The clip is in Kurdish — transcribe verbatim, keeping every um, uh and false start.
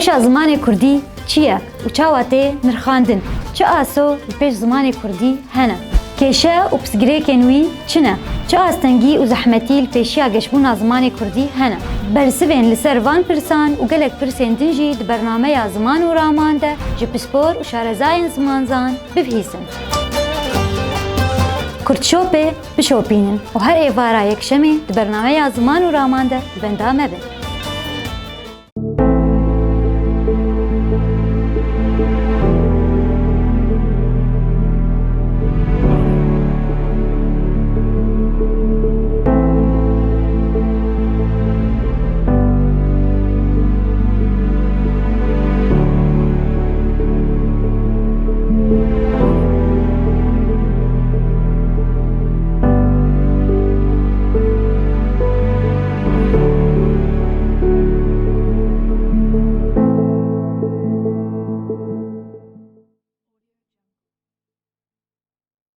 Kêşa zimanê kurdî çi ye û çawa tê nirxandin? Çi aso li pêş zimanê kurdî hene? Kêşe û pirsgirêkên wî çi ne? Çi astengî û zehmetî li pêşiya geşbûna zimanê kurdî hene? Bersivên li ser van pirsan û gelek pirsên din jî di bernameya Ziman û Raman de ji pispor û şarezayên zimanzan bibihîzin. Kurtşopê bişopînin û her êvara yekşemê di bernameya Ziman û Raman de li benda me bin.